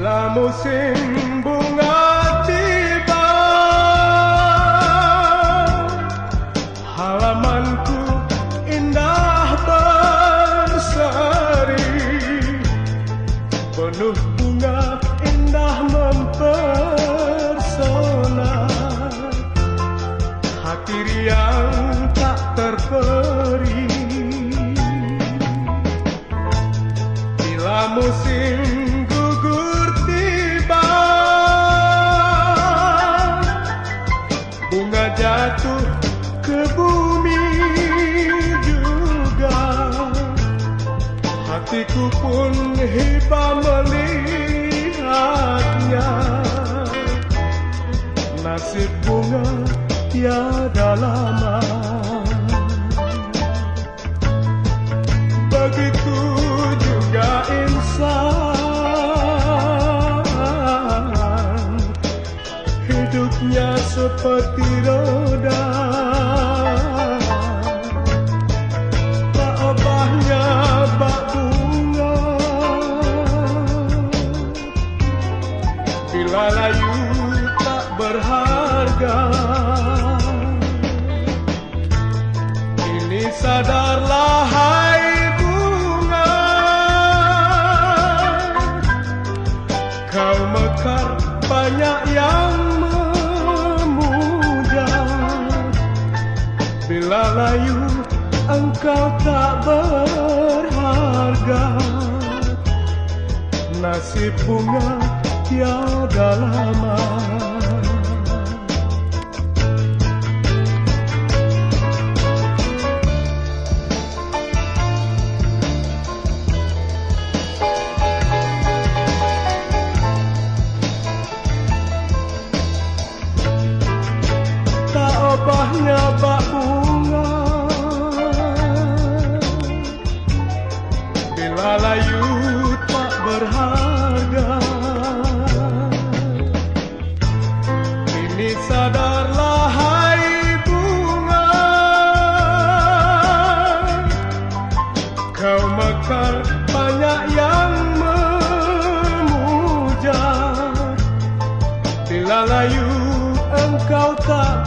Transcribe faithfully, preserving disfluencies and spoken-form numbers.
Musim bunga tiba, halamanku indah berseri, penuh bunga indah mempesona, hati riang tak terperi. Bila musim gugur tiba, bunga jatuh ke bumi juga. Hatiku pun hibah melihatnya. Nasib bunga tiada lama. Begitu juga insan, hidupnya seperti roda, tak obahnya bak bunga, bila layu tak berharga. Kini sadarlah, hai bunga, kau mekar banyak yang memuja. Bila layu engkau tak berharga, nasib bunga tiada lama. Tak obahnya bak bunga, bila layu tak berharga. Kini sadarlah, hai bunga, kau mekar banyak yang memuja. Bila layu engkau tak